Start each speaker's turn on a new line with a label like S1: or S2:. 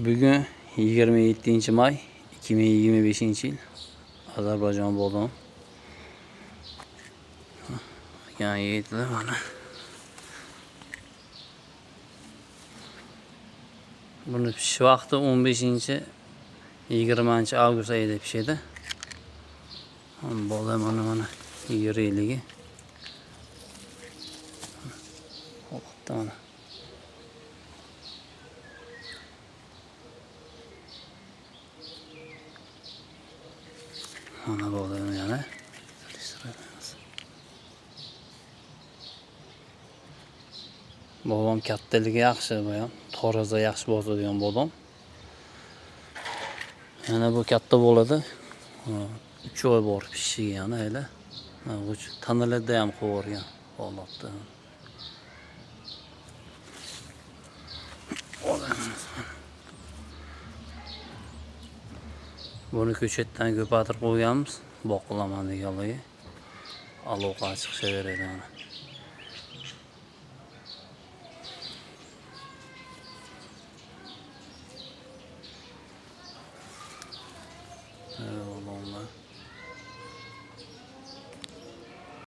S1: Bugun 27 may 2025 yil Ozarbayjon bodom. Yani yigitlar mana. Buni pishish vaqti 15 20 avgust oyida pishadi. Bodom mana yirikligi. Mana. Mana bodom yana. Bodom kattaligi yaxshi bu ham. Taroza yaxshi bosadigan bodom. Yana bu katta bo'ladi. 3 oy bor pishishiga yana hali. Mana bu tanalarda ham qo'yib holatda. Buni ko'chatdan ko'paytirib qo'yganmiz. Boqilaman deganligi. Aloqa chiqishaveradi mana.